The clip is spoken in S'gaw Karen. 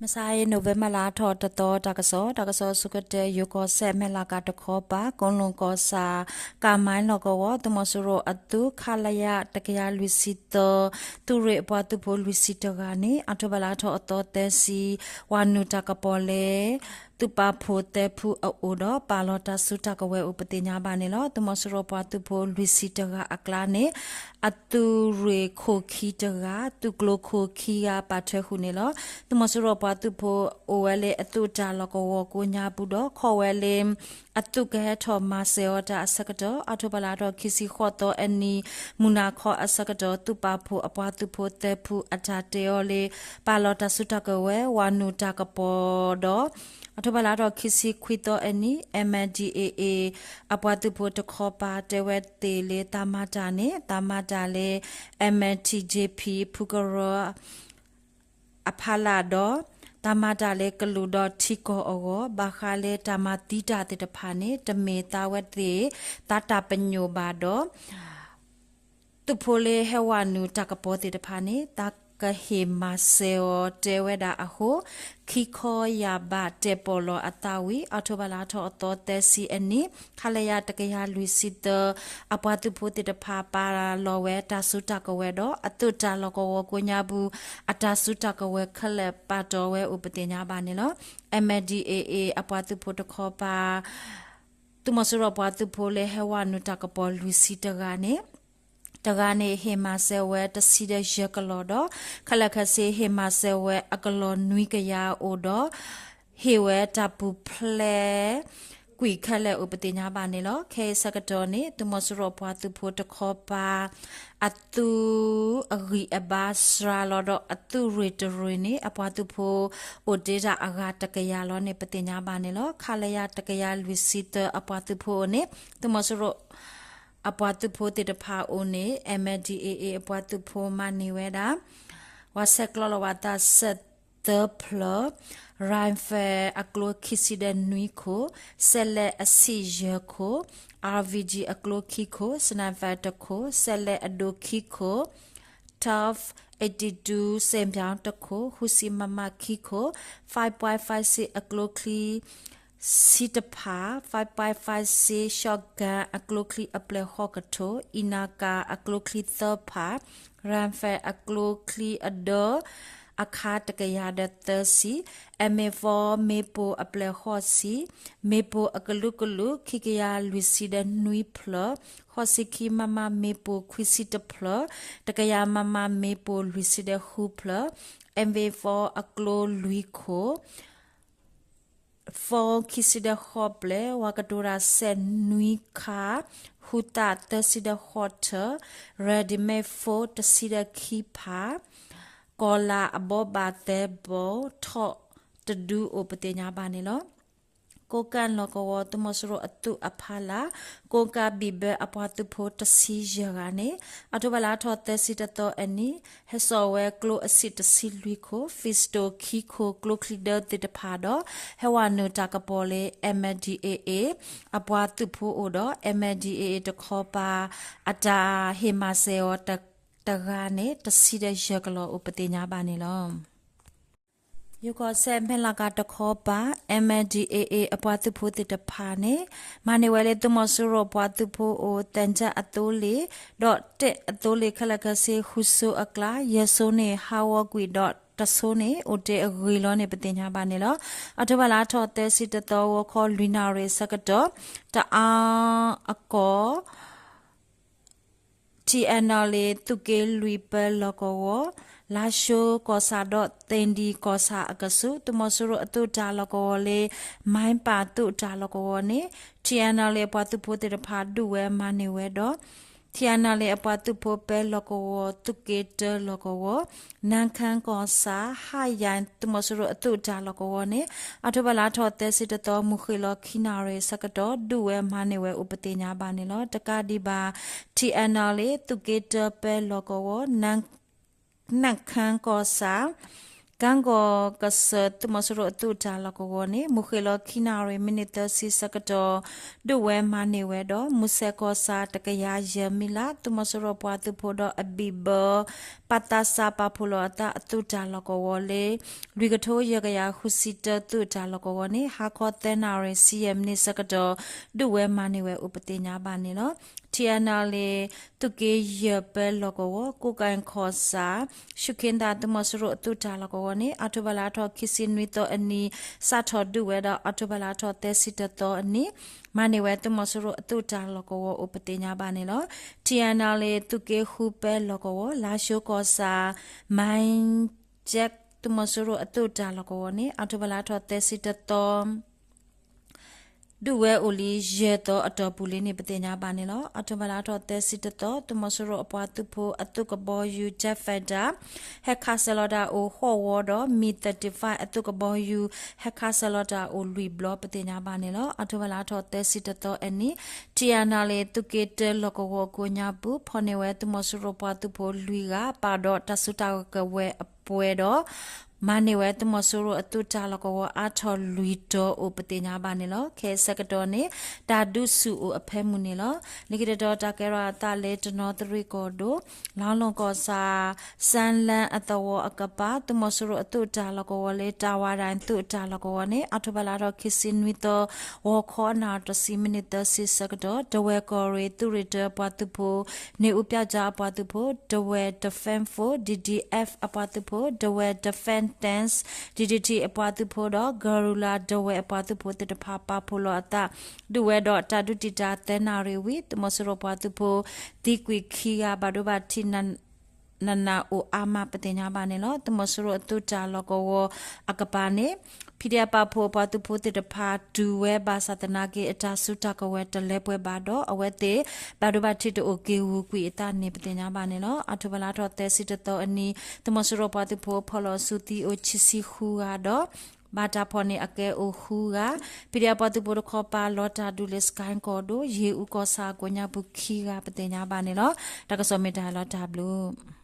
မဆါအံၤ November လါထီၣ်တသီ တၢ်ကစီၣ်, တၢ်ကစီၣ်အဆိကတၢၢ် ယိၤကီၢ်စဲၣ် မဲၢ်လးကးတခီပၤ ကိးလူၢ်ကီၢ်ဆၣ် ကၣ်မါလီၢ်ကဝီၤ သုးမီၤစိရိၤအသုး ခလရ တကယၤလွံၢ်ဆံသၢ သုးရ့ၣ်အပှၤသုးဖိလွံၢ်ဆံတဂၤန့ၣ် အီးထိဘၢၣ်လါထီၣ်အသီသၢဆံ ဝၤနုာ်တၢ်ကပီၤလၢ သုးပာ်ဖှိၣ်သၢဖုအအိၣ်ဒီး ပာ်လီၤတၢ်စုတၢ်ကဝဲၤအိၣ်ပသ့ၣ်ညါဘၣ်န့ၣ်လီၤ. သုးမီၤစိရိၤပှၤသုးဖိလွံၢ်ဆံတဂၤအကျါန့ၣ် အသုးရ့ၣ်ခိၣ်ခံတဂၤ, သုးကျိၤခိၣ်ခံဂၤပာ်ထွဲဃုာ်န့ၣ်လီၤ. သုးမီၤစိရိၤပှၤသုးဖိအိၣ်ဝဲလၢအသုးတၢ်လီၢ်ကဝီၤကိးညါပူၤဒီး ခီၣ်ဝဲလၢ အသုးကဟဲထီၣ်မၤစၢၤအီၤတၢ်အဆၢကတီၢ် အီးထိဘၢၣ်လါထီၣ်ခံဆံဃိးသီအနံၤ မုၢ်နၤခီအဆၢကတီၢ် သုးပာ်ဖှိၣ်အပှၤသုးဖိသၢဖုအတၢ်တဲအီၤလၢ ပာ်လီၤတၢ်စုတၢ်ကဝဲၤ ဝၤနုာ်တၢ်ကပီၤဒီး အီးထိဘၢၣ်လါထီၣ်ခံဆံခွံသီအနံၤ MNDAA အပှၤသုးဖိတခီပၤတဲဝဲသ့ၣ်လၢ တၢ်မၤတၢ်န့ၣ် တၢ်မၤတၢ်လၢ MNTJP ဖုကရၢ အဖီလာ်ဒီး တၢ်မၤတၢ်လၢကလုာ်ဒီးထံကီၢ်အဂီၢ် ဘၣ်ဃးလၢတၢ်မၤသံတၢ်သ့ၣ်တဖၣ်န့ၣ် တမ့ၢ်သးဝဲသ့ၣ် သးတၢ်ပညိၣ်ဘၣ်ဒီး သုးဖိလၢဟဲဝၤနုာ်တၢ်ကပီၤသ့ၣ်တဖၣ်န့ၣ် သးကဟ့ၣ်မၤစၢၤအီၤတဲဝဲဒၣ်အဃိ ခံခီယၢ်ဘးတဲာ်ပီၣ်လီၤအသးဝံၤ အီးထိဘၢၣ်လါထီၣ်အသီသၢဆံအနံၤ ခလရ တကယၤလွံၢ်ဆံသၢ အပှၤသုးဖိသ့ၣ်တဖၣ်ပာ်လီၤဝဲတၢ်စုတၢ်ကဝဲၤဒီး အသုးတၢ်လီၢ်ကဝီၤကိးညါပူၤ အတၢ်စုတၢ်ကဝဲၤခဲလၢာ်ပာ်တီၢ်ဝဲအိၣ်ပသ့ၣ်ညါဘၣ်န့ၣ်လီၤ. MNDAA အပှၤသုးဖိတခီပၤ သုးမီၤစိရိၤပှၤသုးဖိလၢဟဲဝၤနုာ်တၢ်ကပီၤလွံၢ်ဆံတဂၤန့ၣ် တဂၤန့ၣ် ဟ့ၣ်မၤစၢၤဝဲတဆံဒီးယဲၢ်ကလီၢ်ဒီး ခဲလၢာ်ခဲဆ့ဟ့ၣ်မၤစၢၤဝဲအကလီၢ်နွံကယၤအိၣ်ဒီး ဟ့ၣ်ဝဲတၢ်ပူၤဖျဲး ကွံာ်ခဲလၢာ်အိၣ်ပသ့ၣ်ညါဘၣ်န့ၣ်လီၤ. ခဲအံၤဆၢကတီၢ်န့ၣ် သုးမီၤစိရိၤပှၤသုးဖိတခီပၤ အသုးအဂံၢ်အဘါစှၤလီၤဒီးအသုးရ့ၣ်တရ့ၣ်န့ၣ် အပှၤသုးဖိအိၣ်တ့ၢ်တၢ်အဂၤတကယၤလီၤန့ၣ် ပသ့ၣ်ညါဘၣ်န့ၣ်လီၤ. ခလရ တကယၤလွံၢ်ဆံသၢ အပှၤသုးဖိအအိၣ်န့ၣ် သုးမီၤစိရိၤ အပှၤသုးဖိသ့ၣ်တဖၣ်အအိၣ်န့ၣ် MNDAA အပှၤသုးဖိမၤန့ၢ်ဝဲဒၣ် ဝၤဆဲးကျိးလီၤဝၤသးစဲးသၢဖျၢၣ်, rifle အကျိခံဆံဒီးနွံခိၣ်, စဲးလဲးအဆံးယဲၢ်ခိၣ်, RPG အကျိခံခိၣ်, sniper တခိၣ်, စဲးလဲးအဒိၣ်ခံခိၣ်, Tough eighty-two စဲးပၠီတခိၣ်, ဃုဆံမမခံခိၣ်, five point five six အကျိချံ ဆံတဖၣ်, five point five six shotgun အကျိချံအပျဲၢ်ဃိးကထိ, အံနၣ်ကၣ်အကျိချံသၢဖၣ်, rifle အကျိချံအဒၢ အခါတကယၤဒီးသၢဆံ, M A four မ့ၣ်ပိၢ်အပျဲၢ်ဃိးဆံ, မ့ၣ်ပိၢ်အကလုာ်ကလုာ် ခံကယၤလွံၢ်ဆံဒီးနွံဖျၢၣ်, ဃိးဆံခံ မမ မ့ၣ်ပိၢ်ခွံဆံတဖျၢၣ်, တကယၤ မမ မ့ၣ်ပိၢ်လွံၢ်ဆံဒီးဃုဖျၢၣ်, M A four အကျိလွံၢ်ခိၣ် phone ခံဆံဒီးဃိးဘျဲၣ်, ဝၤကတိၤတၢ်စဲးနွံခါ, ဟူသၣ်သၢဆံဒီးဃိးထၢၣ်, ready made phone တဆံဒီးခံဖၣ်, ကီၤလၤအဘိးဘၣ်သၢဘိ, ထီၣ်တဒုအိၣ်ပသ့ၣ်ညါဘၣ်န့ၣ်လီၤ. ကိးကၣ်လီၢ်ကဝီၤ သုးမီၤစိရိၤအသုးအဖီလာ်, ကိးကၣ်ဘံၣ်ဘၢအပှၤသုးဖိတဆံယဲၢ်ဂၤန့ၣ် အီးထိဘၢၣ်လါထီၣ်သၢဆံတသီအနံၤ ဟဲစိာ်ဝဲကျိအစံၣ်တဆံလွံၢ်ခိၣ်, pistol ခံခိၣ်, ကျိချံဒၢသ့ၣ်တဖၣ်ဒီး ဟဲဝၤနုာ်တၢ်ကပီၤလၢ M N D A A အပှၤသုးဖိအိၣ်ဒီး M N D A A တခီပၤ အတၢ်ဟ့ၣ်မၤစၢၤအီၤတဂၤန့ၣ် တဆံဒီးယဲၢ်ကလီၢ်အိၣ်ပသ့ၣ်ညါဘၣ်န့ၣ်လီၤ. ယိၤကီၢ်စဲၣ် မဲၢ်လးကးတခီပၤ M N D A A အပှၤသုးဖိသ့ၣ်တဖၣ်န့ၣ် မၤန့ၢ်ဝဲလၢသုးမီၤစိရိၤပှၤသုးဖိအိၣ် သံချပ် အသိလ့ၣ် ဒီး တင့် အသိလ့ၣ်ခဲလၢာ်ခဲဆ့ ဃုဆိအကျါ ယဲၢ်ဆိန့ၣ် ဟးဂီၤကွံာ်ဒီး တဆိန့ၣ် အိၣ်တ့ၢ်အဂ့ၢ်လီၤန့ၣ် ပသ့ၣ်ညါဘၣ်န့ၣ်လီၤ. အီးထိဘၢၣ်လါထီၣ်သၢဆံတသီ ဂီၤခီလွံၢ်နၣ်ရံၣ်အဆၢကတီၢ် တအါအကီၢ် T N L A သုးက့လွံၢ်ပၢလီၢ်ကဝီၤ လါၡိကီၢ်ဆၣ်ဒီး သ့ၣ်ဒံၣ်ကီၢ်ဆၣ်အကဆူး သုးမီၤစိရိၤအသုးတၢ်လီၢ်ကဝီၤလၢ မၢၢ်ပၢ်သုးတၢ်လီၢ်ကဝီၤန့ၣ် T N L A အပှၤသုးဖိသ့ၣ်တဖၣ်ဒုးဝဲမၤန့ၢ်ဝဲဒီး T N L A အပှၤသုးဖိပၢလီၢ်ကဝီၤ သုးက့တၢလီၢ်ကဝီၤ နၢ်ခၢၣ်ကီၢ်ဆၣ် ဟါယၣ် သုးမီၤစိရိၤအသုးတၢ်လီၢ်ကဝီၤန့ၣ် အီးထိဘၢၣ်လါထီၣ်သၢဆံတသီ မုၢ်ဃ့ၢ်လီၤခံနၣ်ရံၣ်အဆၢကတီၢ် ဒုးဝဲမၤန့ၢ်ဝဲအိၣ်ပသ့ၣ်ညါဘၣ်န့ၣ်လီၤ. တကးဒံးဘၣ် T N L A သုးက့တၢပၢလီၢ်ကဝီၤ နၢ်ခၢၣ်ကီၢ်ဆၣ် ကၣ်ကီၤကစၢၢ် သုးမီၤစိရိၤအသုးတၢ်လီၢ်ကဝီၤန့ၣ် မုၢ်ဃ့ၢ်လီၤခံနၣ်ရံၣ် မံးနံးသၢဆံဆၢကတီၢ် ဒုးဝဲမၤန့ၢ်ဝဲဒီး မုၢ်ဆဲးကီၢ်ဆၣ် တကယၤယဲၢ်မံလါ သုးမီၤစိရိၤပှၤသုးဖိဒီးအဘံၣ်ဘၢ ပာ်သးစၢ်ပာ်ဖှိၣ်လီၤအသးအသုးတၢ်လီၢ်ကဝီၤလၢ လွံၢ်ကထိယဲၢ်ကယၤဃုဆံတၢ သုးတၢ်လီၢ်ကဝီၤန့ၣ် ဟါခီသၢနၣ်ရံၣ်ဆံယဲၢ်မံးနံးဆၢကတီၢ် ဒုးဝဲမၤန့ၢ်ဝဲအိၣ်ပသ့ၣ်ညါဘၣ်န့ၣ်လီၤ. ထံအနလ့ သုးက့ယဲၢ်ပၢလီၢ်ကဝီၤ ကိးကဲၣ်ကီၢ်ဆၣ် ရှုခ့သၣ်သုးမီၤစိရိၤအသုးတၢ်လီၢ်ကဝီၤန့ၣ် အီးထိဘၢၣ်လါထီၣ်ခံဆံနွံသီအနံၤ စးထီၣ်ဒုးဝဲဒီး အီးထိဘၢၣ်လါထီၣ်သၢဆံတသီအနံၤ မၤန့ၢ်ဝဲသုးမီၤစိရိၤအသုးတၢ်လီၢ်ကဝီၤအိၣ်ပသ့ၣ်ညါဘၣ်န့ၣ်လီၤ. ထံအနလ့ သုးက့ဃုပၢလီၢ်ကဝီၤ လါၡိကီၢ်ဆၣ် မၢ်ကၠဲး သုးမီၤစိရိၤအသုးတၢ်လီၢ်ကဝီၤန့ၣ် အီးထိဘၢၣ်လါထီၣ်သၢဆံတသီ ဒုးဝဲအိၣ်လံယဲၢ်သီအတီၢ်ပူၤလံန့ၣ် ပသ့ၣ်ညါဘၣ်န့ၣ်လီၤ. အီးထိဘၢၣ်လါထီၣ်သၢဆံတသီ သုးမီၤစိရိၤအပှၤသုးဖိအသုးကဘီယူၤ Jet Fighter ဟဲခးဆၢလီၤတၢ်အိၣ်ဃိးဝီဒီး MiG thirty-five အသုးကဘီယူၤ ဟဲခးဆၢလီၤတၢ်အိၣ်လွံၢ်ဘျီ ပသ့ၣ်ညါဘၣ်န့ၣ်လီၤ. အီးထိဘၢၣ်လါထီၣ်သၢဆံတသီအနံၤ ထံအနလ့ သုးက့တၢလီၢ်ကဝီၤကိးညါပူၤ ဖီၣ်န့ၢ်ဝဲသုးမီၤစိရိၤပှၤသုးဖိလွံၢ်ဂၤ ပာ်ဒီးတၢ်စုတၢ်ကဝဲၤအပှဲၤဒီး မၤန့ၢ်ဝဲသုးမီၤစိရိၤအသုးတၢ်လီၢ်ကဝီၤအါထီၣ်လွံၢ်တီၤအိၣ်ပသ့ၣ်ညါဘၣ်န့ၣ်လီၤ. ခဲအံၤဆၢကတီၢ်န့ၣ် တၢ်ဒုးဆူၣ်အိၣ်အဖၢမုၢ်န့ၣ်လီၤ. လၢခံတတီၤတၢ်ကဲထီၣ်အသးလၢတနီသရံၣ်ကီၢ်ဒိၣ် လါလီၢ်ကီၢ်ဆၣ် စၣ်လၣ်အသဝီအကပၤ သုးမီၤစိရိၤအသုးတၢ်လီၢ်ကဝီၤလၢ တၢ်ဝါဒၣ်သုးတၢ်လီၢ်ကဝီၤန့ၣ် အီးထိဘၢၣ်လါထီၣ်ခံဆံနွံသီ ဂီၤခီနၣ်ရံၣ်တဆံမံးနံးသၢဆံဆၢကတီၢ် ဒဝဲၢ်ကီၢ်ရ့ၣ်သုးရ့ၣ်တၢပှၤသုးဖိ န့ၣ်အူပျၢ်ကၠါအပှၤသုးဖိ ဒဝဲၢ် Defense Force, D D F အပှၤသုးဖိ ဒဝဲၢ် Defense Tanks, D D T အပှၤသုးဖိဒီး Guerrilla ဒဝဲၢ်အပှၤသုးဖိသ့ၣ်တဖၣ်ပာ်ဖှိၣ်လီၤအသး ဒုးဝဲဒီးတၢ်ဒုးတံာ်တာ်သၢနၣ်ရံၣ်ဝံၤ သုးမီၤစိရိၤပှၤသုးဖိ သံကွံာ်ခံဂၤ ဘၣ်ဒိဘၣ်ထံး နးနးအိၣ်အါမးပသ့ၣ်ညါဘၣ်န့ၣ်လီၤ. သုးမီၤစိရိၤအသုးတၢ်လီၢ်ကဝီၤအကပၤန့ၣ် ဖံးဒဲးပာ်ဖှိၣ်အပှၤသုးဖိသ့ၣ်တဖၣ် တုၤဝဲဘၣ်ဆၣ်သနာ်က့ အတၢ်စုတၢ်ကဝဲၤတလၢပှဲၤဘၣ်ဒီး အဝဲသ့ၣ် ဘၣ်ဒိဘၣ်ထံးတအိၣ်က့ၤဂုာ်ကွံာ်အသးန့ၣ် ပသ့ၣ်ညါဘၣ်န့ၣ်လီၤ. အီးထိဘၢၣ်လါထီၣ်သၢဆံတသီအနံၤ သုးမီၤစိရိၤပှၤသုးဖိဖီၣ်လီၤစုသံအိၣ်ခံဆံဃုဂၤဒီး ဘၣ်တၢ်ဖီၣ်န့ၢ်အကဲအိၣ်ဃုဂၤ, ဖံးဒဲးပှၤသုးဖိတခီပၤလီၤတၢ်ဒုးလၢစကဲၣ်ကီၢ်ဒိၣ် ယ့ၣ်အူကီၢ်ဆၣ်ကိးညါပူၤခံဂၤ ပသ့ၣ်ညါဘၣ်န့ၣ်လီၤ. တၢ်ကစီၣ်မ့ၢ်တၢ်လီၤတၢ်ဘျုး